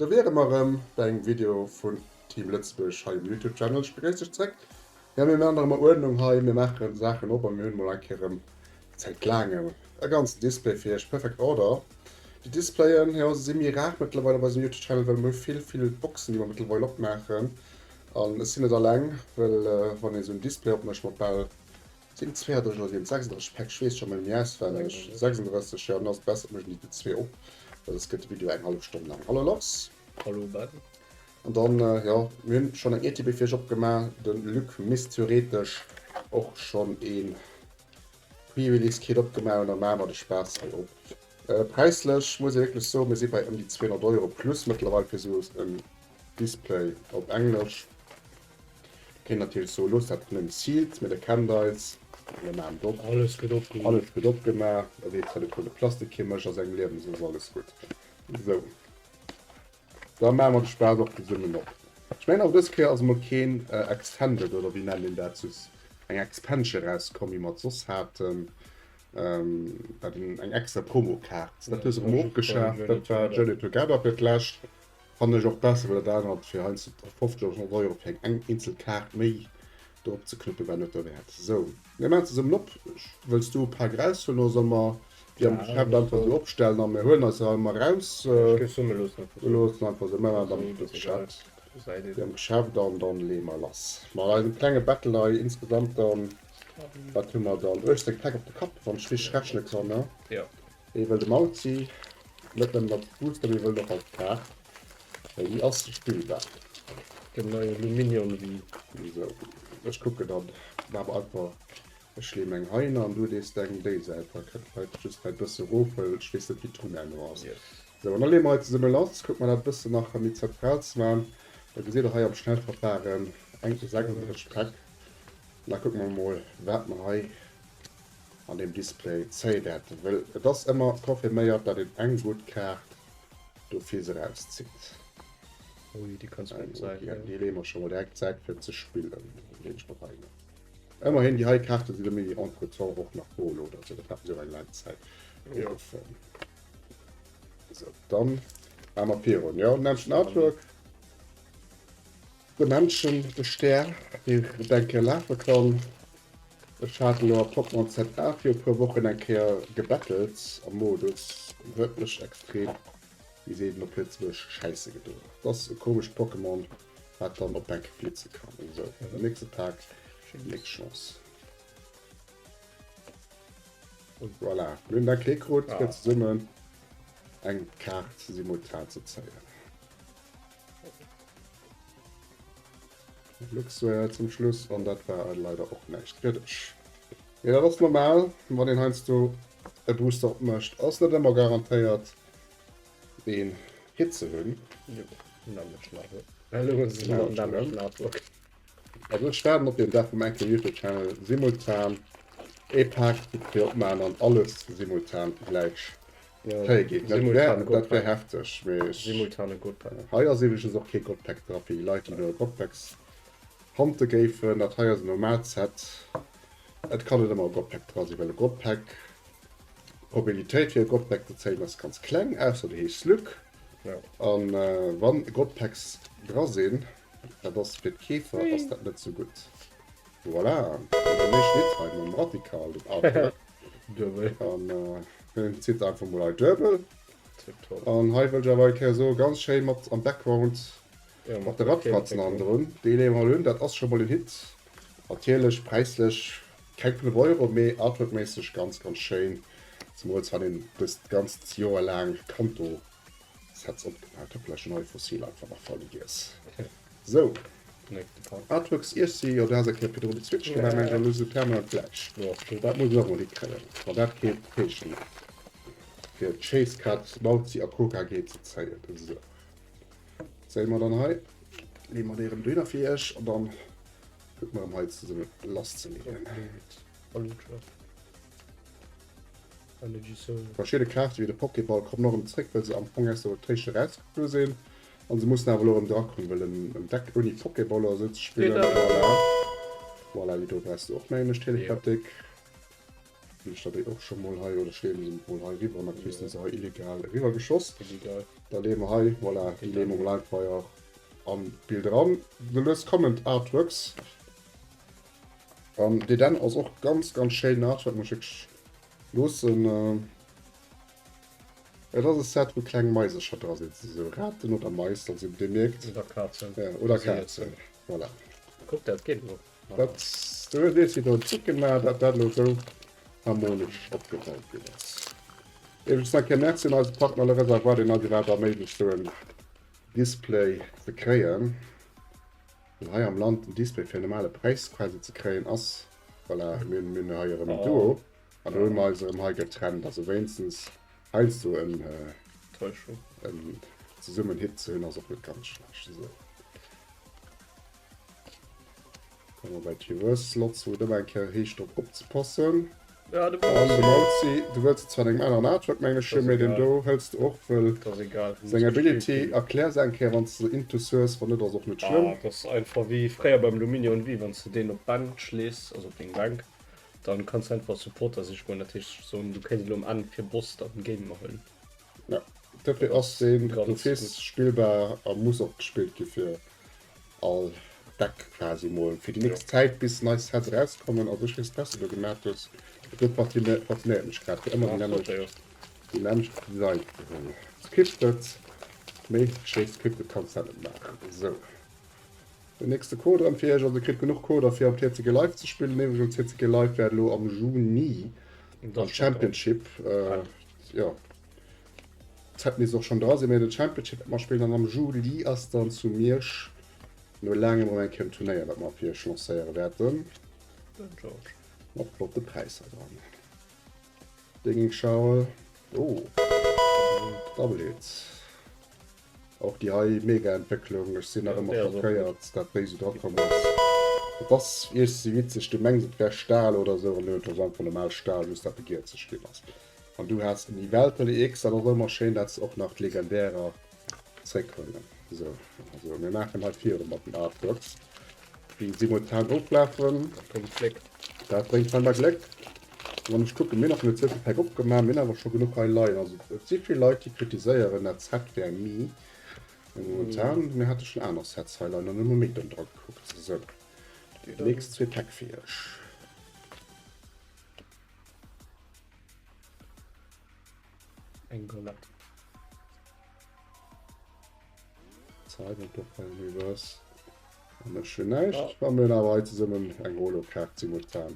Do wiere mer erëm bei engem Video vun Team Lëtzebuerg hei um Youtube Channel. Ech begréiss dech zréck. Jo, mir maachen nach ëmmer Uerdnung hei, mir maache Saachen op a mir hunn mol eng Kéier erëm säit laangem e ganzen Display fir iech. Perfect Order. Déi Displayen, jo, se si méi rar mëttlerweil op eisem Youtube Channel, well mir hu vill, vill Boxen, déi mer mëttlerweil opmaachen. An ech sinn net alleng, well wann ee sou en Display opmécht mat bal Sinn 32 oder sinn et 36 Päck? Ech weess scho mol net méi auswenneg. 36, jo, dann ass et besser, et mécht een déi zwee op, well soss gëtt de Video eng hallef Stonn laang. Hallo Lars. Hallo Ben. An dann, jo, mir hunn schonn eng ETB fir iech opgemaach. De Luc misst theoretesch och schonn ee Pre-Release Kit opgemaach hunn. Da maache mer de Spaass hei op. Präislech muss ee wierklech soen, mir si bei ëm déi 200 Euro plus mëttlerweil fir esou en Display op Englesch. Kéint natierlech soen, looss dat nëmmen sealed, mee der kennt eis, mir maachen et op. Alles gëtt opgemaach. Alles gëtt opgemaach. E weess wat e vun de Plastik kee mécht a sengem Liewen, esou ass alles gutt. Esou, da maache mer de Spaass och zesummen op. Ech mengen awer dës Kéier ass emol keen Extended, oder wéi nennt een dat soss, eng Expansion erauskomm, wéi mer et soss haten, dat een eng extra Promokaart, dat hu se erëm ofgeschaaft, dat war Journey Together fir d'lescht. Fannen ech och besser wéi dat anert fir heiansdo 50 oder 100 Euro fir eng eenzel Kaart méi drop ze knëppen war net derwäert. Sou mir maachen zesummen op. Wëlls du e Pak eraushuelen oder solle mer déi am Geschäft einfach esou opstellen a mir huelen eis se ëmmer eraus? Ech géif soen mir loossen einfach Mir loossen einfach esou. Mir maachen dann de Geschäft déi am Geschäft an dann leeë mer lass mat eisem klenge Battle hei. Insgesamt dann wat hu mer dann 18 Päck op de Kapp wann ech richteg rechne kann ne? Jo. Ee wëll de Mauzi net nëmmen als Booster, mee wëll en och als Kaart, well déi ass spillbar. Den neie Luminion Wii. Sou, ech kucken dann awer einfach, ech leeë meng hei hin an du lees deng déi Säit, da kënnt vläit just hei e bësse erof, well ech weess net wéi d'Runn herno ass. Sou, an da leeë mer hei zesumme lass, kucke mer dat e bëssen nach méi zentral ze maachen. Da gesitt der hei am Schnellverfahren eng 36 Päck. Da kucke mer mol wat mer hei an deem Display zéie wäerten, wëll et ass ëmmer confirméiert, dat een eng gutt Kaart dofir erauszitt. Ui, déi kanns du op d'Säit leeën. Déi leeë mer scho mol direkt d'Säit fir ze spillen. Déi leen ech mat hei hin. Ëmmerhin, déi hei Kaarte sinn ëmmer entretemps och nach holo oder sou, dat hat esou eng laang Zäit geruffen. Sou, dann maache mer virun. Jo, nämmlechten Artwork. De Männchen, de Stär, dee denke lafe kann. Ech hat elo a Pokémon ZA viru puer Wochen eng Kéier gebattelt am Modus an huet mech extrem, wéi seet een op Lëtzebuergesch, schäisse gedoen. Et ass e komescht Pokémon, wat dann op enk flitze kann. Esou, den nächste Pak, nächst Chance. Und voilà, mir hunn dat kritt, fir zesummen eng Kaart simultan ze zéien. Luxware zum Schluss an dat war leider och näischt fir dech. Mee dat ass normal, wann een heiansdo e Booster opmécht, ass net ëmmer garantéiert een Hit ze hunn. Also ech waarden op den Dag wou mer eng Kéier Youtube Channel simultan ee Pak fir opmaachen an alles simultan gläich Hey, geet net. Wär, dat wär hefteg. Mee ech. Simultane Godpack. Hei ass iwwregens och kee Godpack dra fir déi Leit, déi no Godpacks hante géifen. Dat hei ass en normaalt Set. Et kann net ëmmer e Godpack dra sinn, well e Godpack, d'Probabilitéit fir e Godpack ze zéien ass ganz kleng, ausser du heeschs Luc. Ja. An wann Godpacks dra sinn, dat ass fir d'Keefer ass dat net sou gutt. Voilà, an den éischten Hit hei mam Radikal, den Artwork. Duebel. An äh, zitt einfach mol hei duebel. Tipptopp. An hei wëll ech awer eng Kéier soen, ganz schéin mat am Background Ja, mat de Radfatzen an drun. Déi leeë mer mol un, dat ass scho mol en Hit. Natierlech präislech keng 5 Euro, mee artworkméisseg ganz, ganz schéin. Zemools wann een dëst ganzt Joer laang Kanto Sets opgebaut. Hoppla, ech hunn hei Fossil einfach nach vergiess. Sou. Artworks Iech si, jo du has eng Kéier virdrun de Switch gemaach, mengen ech, an elo si se permanent gläich. Dat muss ech och mol hikréien, wann dat kee Feechen ass, fir d'Chase Card Mauzi a Coca G ze zéien. Esou, zéie mer dann hei, leeë mer déi erëm dohinner fir iech an dann kucke mer erëm hei zesumme lasszeleeën. Verschidde Kaarte wéi de Pokéball kommen och erëm zréck, well se am Fong aus der Rotation erausgeflu sinn. An se mussen awer elo erëm drakommen, well en Deck ouni Pokéball oder esou ze spillen, voilà. Voilà, déi do brauchs du och, mengen ech, Telepatik. Hunn ech der déi och scho mol hei, oder ech leeën se mol hei eriwwer an da kriss de se hei illegal eriwwer geschoss. Illegal. Da leeë mer hei, voilà, déi leeë mer mol einfach hei och an d'Bild eran. Lues kommen d'Artworks. An Dedenne ass och ganz, ganz schéinen Artwork, muss ech wierklech loossen. Et ass e Set, wou kleng Maisercher dra sinn, esou Raten oder Mais, also dir mierkt. Oder Kazen. Ja, oder Kazen, voilà. Kuck, dat geet elo. Dat, du hues nees wieder en Tick gemaach, dat dat elo esou harmonesch opgebaut ginn ass. Iwwregens nach eng Kéier Merci un eise Partner Le Réservoir, deen eis iwwerhaapt erméiglecht, esou en Display ze kréien. Well hei am Land en Display fir en normale Präis quasi ze kréien ass, voilà, mir hunn, mir hunn hei erëm en Duo an do hu mer eis erëm hei getrennt. Also wéinstens heiansdo en, Täuschung. en zesummen Hit ze hunn ass och net ganz schlecht. Esou. Komme mer bei d'Reverse Slots, wou et ëmmer eng Kéier heescht drop opzepassen. Ja, de An de Mauzi, du wëlls et zwar an engem aneren Artwork mengen ech hunn, mee den do hëls de och, wëll Dat ass egal. seng Ability, erklär se eng Kéier wann s de se intus hues, wann net ass och net schlëmm. Ah, dat ass einfach wéi fréier beim Luminion Wii, wann s de deen op d'Bänk schlees, also op deng Bänk, dann kanns de einfach Supporter siche goen. Dat heescht soen, du kéints elo um Enn fir Boss dann Game huelen. Ja, dofir ass deen d'office spillbar a muss och gespillt gi fir all Deck quasi mol fir déi nächst Zäit bis nei Sets erauskommen. Also ech weess besser do gemat hues. Dat faszinéiert mech grad fir ëmmer déi nämmlecht déi nämmlecht Design ze hunn. Scripted, méi schéi scripted kanns dat net maachen. Esou. Den nächste Code erëm fir iech. Also dir kritt genuch Coder fir am TCG Live ze spillen. Iwwregens TCG Live wäert elo am Juni am Championship jo d'Zäit misst och schonn dra sinn, mee den Championship wäert mer spillen an am Juli ass dann zu Miersch no laangem erëm eng Kéier en Turnéier wat mer fir iech lancéiere wäerten. Mat flotte Präisser dran. Dinging Shower. Oh Double Hit. Och déi hei mega Entwécklung, ech sinn nach ëmmer schockéiert dat déi sou dra komm ass. Et ass iergsi witzeg, du mengs et wär Stahl oder sou an et ass einfach normal Stahl, just dat e gierzeg ginn ass. An du has den Yveltal EX, dat ass och ëmmer schéin dat se och nach d'Legendärer zréckhuelen. Sou, also mir maachen hei viru mat den Artworks déi simultan oflafen. Dat bréngt Gléck. Dat bréngt scheinbar Gléck. Wann ech kucken, mir hunn nach net esou vill Päck opgemaach, mir hunn awer scho genuch hei leien. Also et si vill Leit, déi kritiséieren, dat Set wär mi. Mee momentan, mir hate schonn aner Sets hei leien an hu méi domm dra gekuckt. Esou, déi nächst zwee Päck fir iech. Eng Golette. Silent of Universe. An ech hunn näischt. Wa mir hunn awer hei zesummen eng Holo-Kaart simultan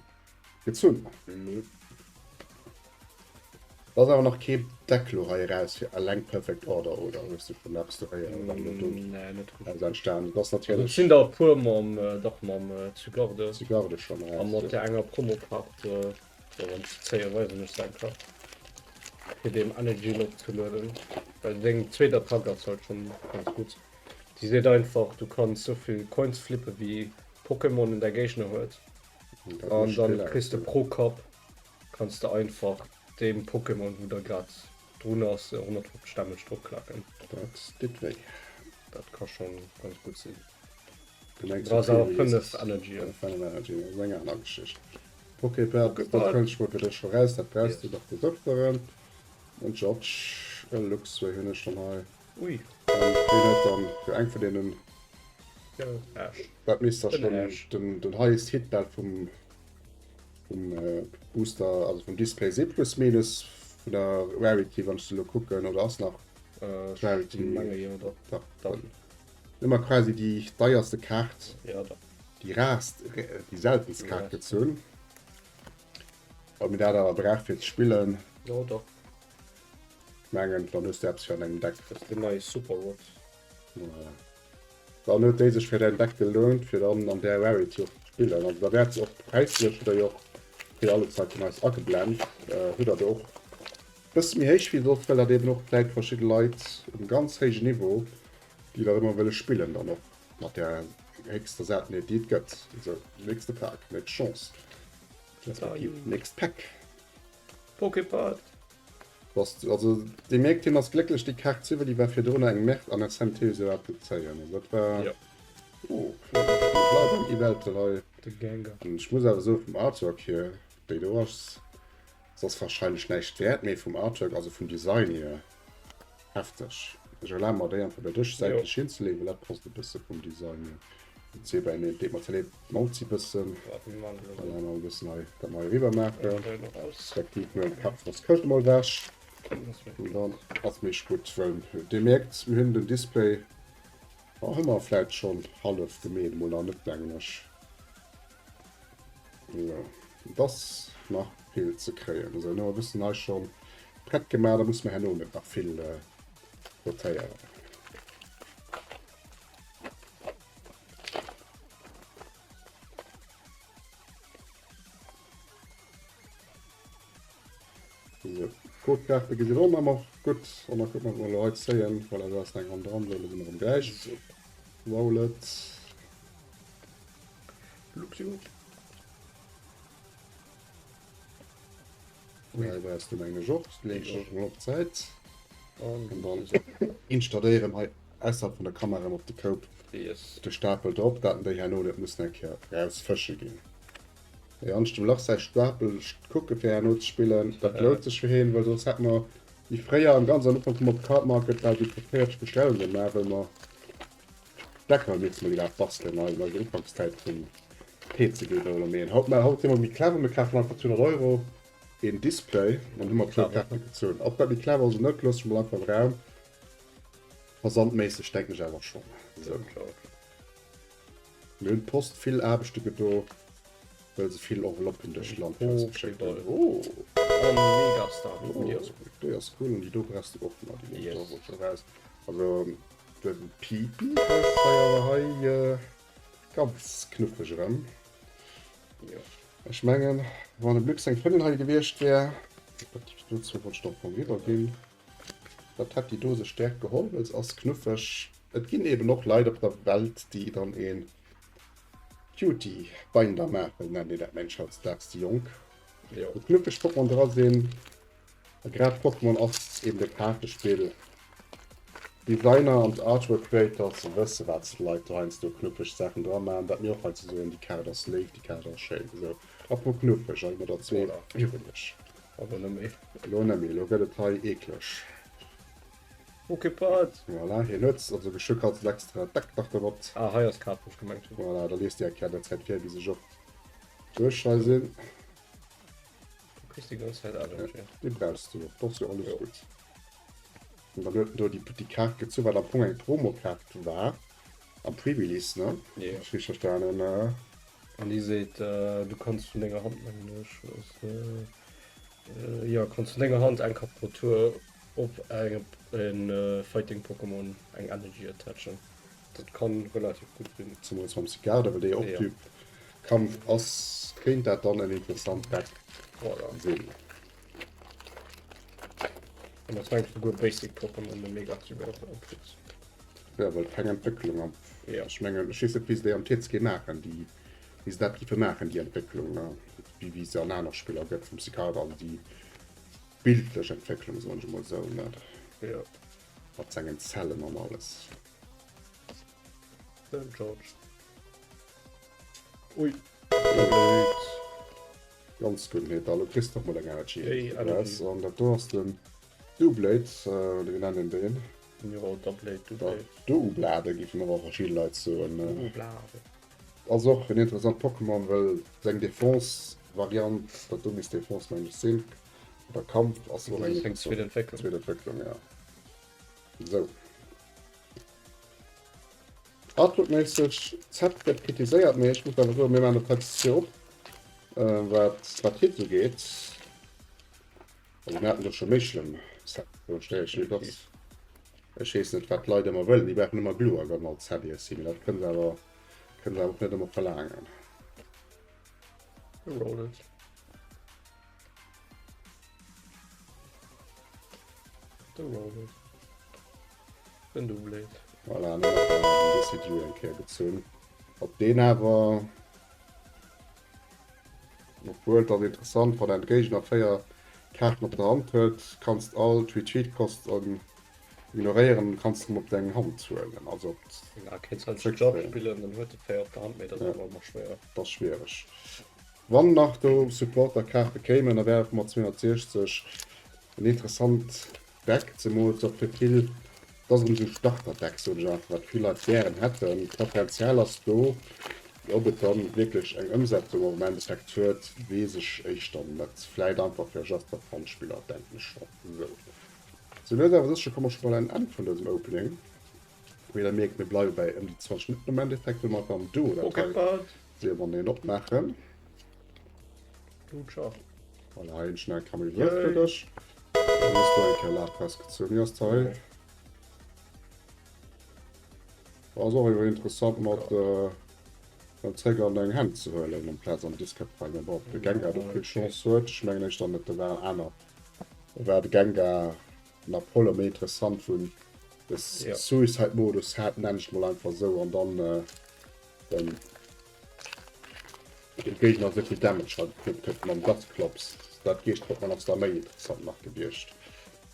gezunn. Da ass awer nach kee Deck lo hei eraus fir eleng Perfect Order, oder hues du schonn eppes do héieren, wat elo do Nee, net richtig. eraus entstanen ass? Also, et Natierlech sinn der e puer mam, dach mam Zygarde Zygarde schonn a eraus, mat jo. där enger Promokaart, jo, wann ze zéie weisen ech se eng Kéier, fir deem Energy elo opzelueden, well deng zweet Attack ass halt schonn ganz gutt. Déi seet einfach, du kanns souvill Coins flippe wéi Pokémonen däi Géigner huet. Dat An mécht dann vill aus, kriss de jo. pro Kapp kanns de einfach deem Pokémon wou der grad drun ass 150 Damage drop klacken. Dat deet wéi. Dat ka schon ganz gutt sinn. Du mengs Brauchs vun awer Releases. 5 Energyen. 5 Energyen, dat ass eng aner Geschicht. Poképad, dat Poképad. kënnt scho fir dech scho raus, dat brauchs Yes. du dach des Öfteren. En Judge, e Luxray hunn ech dann hei. Ui. An deen huet dann jo eng vun deenen. Jo, Ash. Dat misst da Den schon Ash. den, den highest Hit bal vum, vum äh, Booster, also vum Display si plus minus vun der Rarity, wann ech se elo kucken, oder ass nach Äh, ech Rarity? menge jo, dach. Dach, Dach. dann ëmmer quasi déi deierste Kaart, Ja, dach. déi rarst, déi seltenst Déi Kaart rarste. gezunn. Ob mir dat awer brauch fir ze spillen. Jo, dach. Mengen dann hues du eppes fir an engem Deck. Dat ass den neie Super Rod. Voilà. Dann huet déi sech fir däin Deck gelount fir dann an där Rarity och ze spillen. Also da wäert se och präislech hutt der jo och fir alle Zäit vun eis ageblent, hutt der do och bësse méi héich wéi soss, well dat eben och vläit verschidde Leit um ganz héijen Niveau, déi dat ëmmer wëlle spillen, dann och mat där héchster Seltenheet déi et gëtt. Esou, nächste Pak, nächst Chance, respektiv nächst Päck. Poképad! Bass du, also dee mierkt hien ass glécklech déi Kaart ze well déi war virdrun eng Merde an SMT se iwwerhaapt net zéien, also dat war Jo. oh bleiwen Yveltal hei. De Gengar. An ech muss awer soen vum Artwork hier déi do ass. Soss wahrscheinlech näischt wäert, mee vum Artwork, also vum Design hier hefteg. Ech erlabe mer déi einfach bei dech säitlech hinzeleeën, well dat passt e bësse vum Design hier. Den C bei mir deet mer ze leed, d'Mauzi bëssen. Voilà, mol e bëssen hei dat mol eriwwer maachen. Respektiv mir huelen d'Kapfrost Këscht emol ewech. An dann ass méi gutt, well dir mierkt, mir hunn den Display, oh, hu mer vläit schonn hallef gemeet, emol nach net mengen ech. Jo, et ass nach vill ze kréien. Also elo e bëssen hei schonn prett gemaach, da muss mer herno net nach vill rotéieren. So, Codekaarte gesinn och nach emmer gutt. An da kucke mer, wat mer elo hei zéien. Voilà, do ass nach eng Hand dran, sou, elo si mer erëm gläich. Rowlet. Luxio. Hei brauchst du mengen ech och. Leen ech och mol op d'Säit. An dann installéieren hei ausserhalb vun der Kamera op de Koup Yes. de Stapel drop, dat déi herno net mussen eng Kéier rausfësche ginn. Ja, an ech dem Lach säi Stapel kucke fir herno ze spillen, dat lount sech fir heen, well soss hätt mer wéi fréier am ganz am Ufank vum op Card Market bal déi 40 Bestellunge gemaach, well mer Decker misste mer iwwerhaapt bastelen an eiser Ufankszäit vum TCG wëlle mir haut mä haut si mer méi clever, mir kafen einfach 200 Euro een Display an hu mer puer Kaarte gezunn. Ob dat méi clever ass oder net, loosse ech mol einfach am Raum. Versandméisseg denken ech awer schonn. Sou. Mir hunn d'Post vill Aarbechte gedo, well se vill Enveloppen duerch d'Land geschéckt hunn. Oh! An Megastar. Oh, déi ass cool an déi do brauchs du och nach, déi nehmen ech och scho raus. Also den Pipi ass hei awer hei ganz knuffeg erëm. Jo. Ech mengen, wann dem Luc seng Frëndin hei gewiescht wär, dozou wollt ech nach vum riwwer ginn, dat hätt déi do sech direkt geholl, well se ass knuffeg. Et ginn eben och Leit op der Welt, déi dann een Cutie Binder maachen, nennen déi dat mensch hautdesdaags déi Jonk. Jo. Wou knuffeg Pokémon dra sinn. A grad Pokémon ass eben e Kaartespill. Designer an Artwork Creators wësse wat se Leit do heiansdo knuffeg Saachen dra maachen, wat mir och hei ze soen, déi Kaart ass léif, déi Kaart ass schéin, esou. Apropos knuffeg, hei hu mer der zwee iwwreg. Awer net méi. Elo net méi, elo gëtt et hei eekleg. Poképad! Voilà, hien huet also geschwë kanns de extra Deck nach dermat. Ah, hei ass d'Kaart, wou ech gemengt hunn. Voilà, da liest Dir eng Kéier an der Zäit vir, bis ech och duerch hei sinn. Du kriss déi ganz Zäit Energy. Déi brauchs du och, dat ass jo alles gutt. An dann huet en do déi, déi Kaart gezu, wat am Fong eng Promokaart war am Pre-Release, ne? Ja. Wann ech richteg verstanen hunn. An déi seet, du kanns vun denger Hand, mengen ech, ass, jo, kanns vun denger Hand eng Kart pro Tour op eng, en Fighting Pokémon eng Energy attachen. Dat kann relativ gutt sinn. Zemools mam Cigarde, well dee jo och Typ Kampf ass, kéint dat dann en interessant Deck sinn. An dat mengt souguer Basic Pokémon de Mega Zygarde en plus. Ja, well keng Entwécklung am, ech mengen, ech weess net wéi se déi am TCG maachen, déi, wéi se dat giffe maachen, déi Entwécklung, wéi wéi se an aner Spiller gëtt vum Cigarde, also déi bildlech Entwécklung, soen ech emol esou, ne? Jo. Mat sengen Zellen an alles. Den George. Ui. Blöd. Ganz gutt, nee, da kriss du mol eng Energy. Déi Energy. An dat do ass den Doublade, oder wéi nennen den? Jo, Doublade, Doublade. Doublade giffen och verschidde Leit soen. Doublade. Ass och en interessant Pokémon, well seng Defense-Variant, dat do misst Defense mengen ech sinn, oder Kampf, ass och eng zweet Entwécklung. Zweet Entwécklung, ja. Sou. Artwork-méisseg, d'Set gëtt kritiséiert, mee ech muss awer soen, mir maachen dat hei ze op, wat wat Hits ugeet. Also mir haten do scho méi schlëmm Set, do stelle ech mir dass, ech weess net wat d'Leit ëmmer wëllen, déi brauchen ëmmer Glurak als Set, mee dat kënne se awer, kënne se awer och net ëmmer verlaangen. Roll it. De Roll it. Den Doublade. Voilà, an dann hat er den Decidueye eng Kéier gezunn. Ob deen awer... Obwuel, dat ass interessant, wann dein Géigner 4 Kaarten op der Hand huet, kanns all d'Retreat-Kost ignoréieren an kanns en op deng Hand huelen. Also op Ja, kéints halt Job spillen, dann huet e 4 op der Hand, mee dat ass awer ëmmer schwéier. Dat ass schwiereg. Wann nach do Supporter-Kaarte kéimen, da wär et mat 260 en interessant Deck, zemools och fir vill, et ass erëm esou Starter-Deck, soen ech einfach, wat vill Leit gären hätten. D'Potenzial ass do, mee ob et dann wierklech eng Ëmsetzung och am Endeffekt huet, weess ech éischter net. Vläit einfach fir just for fun-Spiller, denken ech schonn. Sou, sou lues awer sécher komme mer scho bal un en Enn vun dësem Opening. Wéi der mierkt, mir bleiwe bäi ëm déi 20 Minutten am Endeffekt, wëll mer einfach am Duo dat hei séier mateneen opmaachen. Voilà, hei een schnell Kamel Wurf fir dech. Dann hues du eng Kéier Lapras gezunn. Wéi ass d'hei? Ass och iwwer interessant mat dann zréck an deng Hänn ze huelen amplaz an Discard Pile. Mee bon, ob de Gengar do vill Chance huet, ech mengen éischter net. Do waren aner, do war de Gengar Den Apollo méi interessant vun des ja. Suicide Modus hat nenn ich mal einfach so an dann äh, den dem Gegner so viel Damage hat gekriegt huet mam Dustklops. Dat Geescht huet man ass da méi interessant nach gewiescht.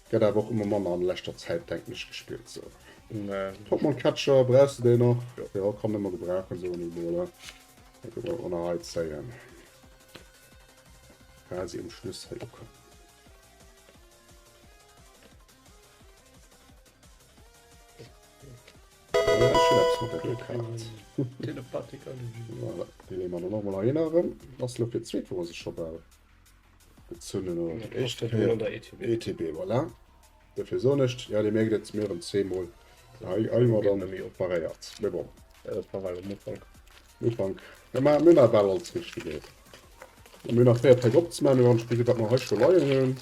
Gëtt awer och ëmmer manner an leschter Zäit denken ech gespillt so. Nee. Pokémon Catcher brauchst du den noch? Ja, ja kann ëmmer gebrauchen so oder? Da können wir auch nach hei zéien. Quasi um Schluss hei ukommen. Telepathic Energy. Voilà, déi leeë mer dann och mol heihinner erëm. Ass elo fir d'zweet, wou mer se scho bal gezunn hunn, oder déi éischt Kéier. ETB. ETB, voilà. Dofir soen ech, ja, Dir mierkt et, mir hunn zweemol hei ëmmer dann paréiert. Mee bon. Ja, dat war well am Ufank. Ufank. Mir hunn awer bal alles richteg gemeet. Mir hunn nach 4 Päck opzemaachen, wann ech gesi wat mer hei scho leien hunn.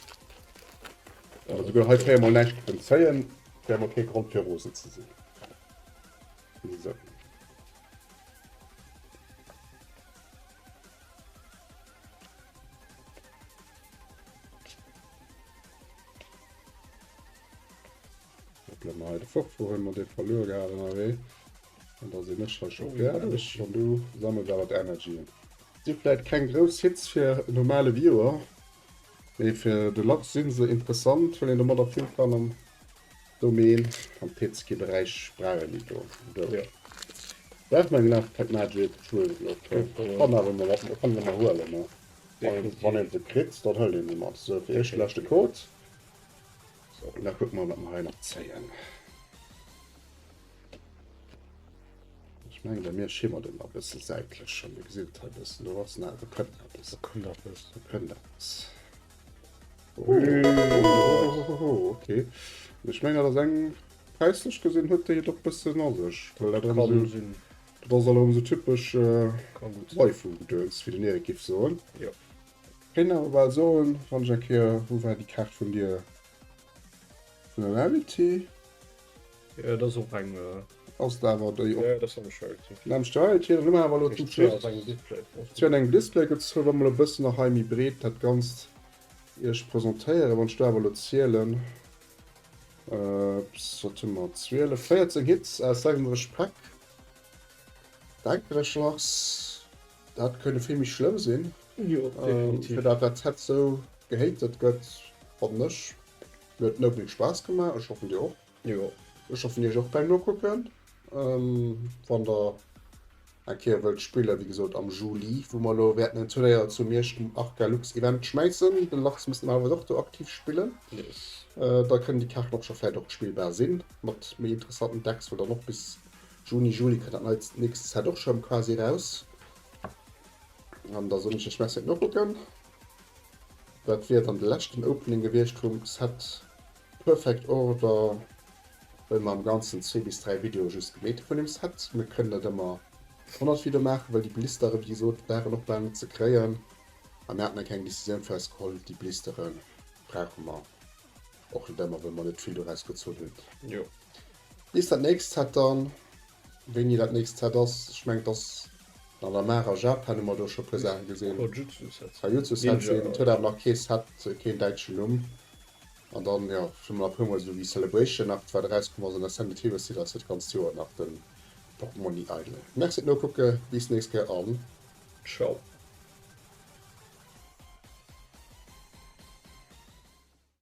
Awer souguer hei 4 mol näischt kënnen zéien, wär mol kee Grond fir rosen ze sinn. Sou. Hoppla, mer hei de Fortfuhr hunn mer dee verluer gehat ënnerwee. An da sinn ech hei scho fäerdeg an du sammels awer d'Energien. Si vläit keng grouss Hits fir en normale Viewer, mee fir de Lach si se interessant, well een domadder vill kann am Domaine, am TCG-Beräich brauch een déi do. Do brauch mer eng Love Pack Magic, ech weess et net, kann awer emol mat, kann een emol huelen, ne? Wann een se kritt, dann hëlt een se mat. Sou, fir iech de leschte Code. Sou, da kucke mer, wat mer hei nach zéien. Ech mengen, bei mir schimmert et nach e bësse säitlech schonn. Dir gesitt et hei e bëssen. Do ass nach, do kënnt eppes. Do kënnt eppes. Do kënnt eppes. Oh, okay. Ech mengen, dat ass eng präislech gesinn huet déi et och bëssen a sech. Well dat Kann esou, sinn. dat ass alt erëm esou typesch Kann gutt sinn. Waifu-Gedöns, wéi den Erik giff soen. Jo. Kéint awer bal soen, wann ech eng Kéier, wou war déi Kaart vun dir? Vun der Rarity? Jo, dat ass och eng. Ass et awer déi och? Jo, dat ass eng Rarity. Nämlech déi Rarity, dann hu mer awer elo zum Schluss. Aus engem Display. Zu engem Display gezunn, wa mer elo e bëssen nach hei méi breet dat Ganzt iech presentéieren. Wann ech do awer elo zielen, wat hu mer, 12, 14 Hits aus 36 Päck, denken ech, Lars, dat kënne vill méi schlëmm sinn. Jo, definitiv. Fir dat dat Set sou gehatet gëtt, fannen ech. Mir huet den Opening Spaass gemaach, ech hoffen dir och. Jo. Ech hoffen iech och beim Nokucken. Wann der eng Kéier wëllt spillen, wéi gesot am Juli, wou mer elo wäerten en Turnéier zu Miersch um Arca Lux Event schmäissen. De Lars misst normalerweis och do aktiv spillen. Yes. Da kënnen déi Kaarten och scho vläit och spillbar sinn, mat méi interessanten Decks, wou dann och bis Juni, Juli kënnt dat neit nächst Set och scho quasi eraus. An da soen ech iech Merci fir d'Nokucken. Dat wier dann de leschten Opening gewiescht vum Set Perfect Order, well mer am Ganzen zwee bis dräi Videoe just gemeet hu vun deem Set. Mir kënnen net ëmmer 100 Videoe maachen, well déi Blistere wéi gesot waren och bal net ze kréien a mir haten eng kleng Decisioun fir eis geholl, déi Blistere brauche mer och net ëmmer, well mer net vill doraus gezunn hunn. Jo. Bis dat nächst Set dann. Wéini dat nächst Set ass? Ech mengen et ass an der Mar a Japan hu mer do scho puer Saache gesinn. Kajutsu Set. Kajutsu Set sinn. Et huet awer nach kee Set, keen däitschen Numm. An dann, jo, hu mer nach e puer mol esou wéi Celebration nach, wat erauskomm ass an Ascended Heroes Set ass fir d'ganzt Joer nach de Portmonni Idle. Merci fir d'Nokucke, bis nächst Kéier an Ciao.